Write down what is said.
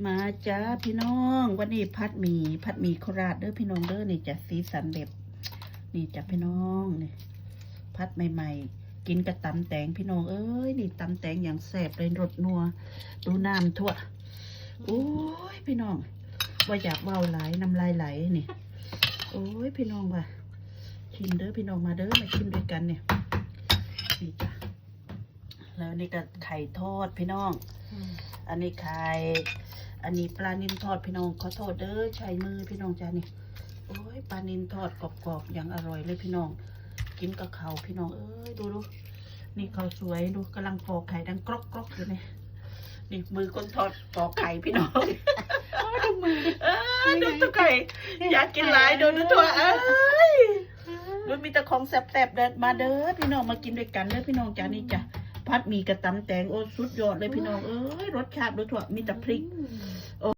ມາຈ້າພີ່ນ້ອງ ວັນນີ້ຜັດໝີ່ ຜັດໝີ່ໂຄລາດເດີພີ່ນ້ອງເດີ. ນີ້ຈ້ະ ສີສັນແບບນີ້ຈ້ະພີ່ນ້ອງ ນີ້ຜັດໃໝ່ໆ ກິນກັບຕຳແຕງພີ່ນ້ອງເອີຍ. ນີ້ຕຳແຕງຢ່າງແຊບເລີຍ ລົດນົວ ດູນ້ຳທົ່ວ. ໂອ້ຍພີ່ນ້ອງ ບໍ່ຢາກເວົ້າຫຼາຍ ນ້ຳລາຍໄຫຼນີ້. ໂອ້ຍພີ່ນ້ອງວ່າ ຊິມເດີພີ່ນ້ອງ ມາເດີ ມາຊິມດ້ວຍກັນນີ້. ນີ້ຈ້ະ ແລ້ວນີ້ກະໄຂ່ທອດພີ່ນ້ອງ ອືມ ອັນນີ້ໄຂ່ ອັນນີ້ປານິນທອດພີ່ນ້ອງ. ຂໍໂທດເດີ ໃຊ້ມືພີ່ນ້ອງຈ້ານີ້. ໂອ້ຍ ປານິນທອດກອບໆ ຢ່າງອະຮ່ອຍເລີຍພີ່ນ້ອງ ກິນກັບເຂົ້າພີ່ນ້ອງເອີຍ. ດູ ດູ ນີ້ເຂົ້າສວຍ ດູ ກຳລັງປອກໄຂ່ ດັງກຣອກໆ ຢູ່ນີ້. ນີ້ມືຄົນທອດປອກໄຂ່ພີ່ນ້ອງ ເອີ ດູໄຂ່ ຢາກກິນຫຼາຍ ດູ ດູທົ່ວເອີຍ. ໂອ້ຍ ມີແຕ່ຂອງແຊບໆ ເດີ ມາເດີພີ່ນ້ອງ ມາກິນດ້ວຍກັນເດີພີ່ນ້ອງຈ້າ. ນີ້ຈ້ະ ຜັດໝີ່ກັບຕຳແຕງ ໂອ້ ສຸດຍອດເລີຍພີ່ນ້ອງເອີຍ. ລົດຊາດ ດູທົ່ວ ມີແຕ່ພຣິກ.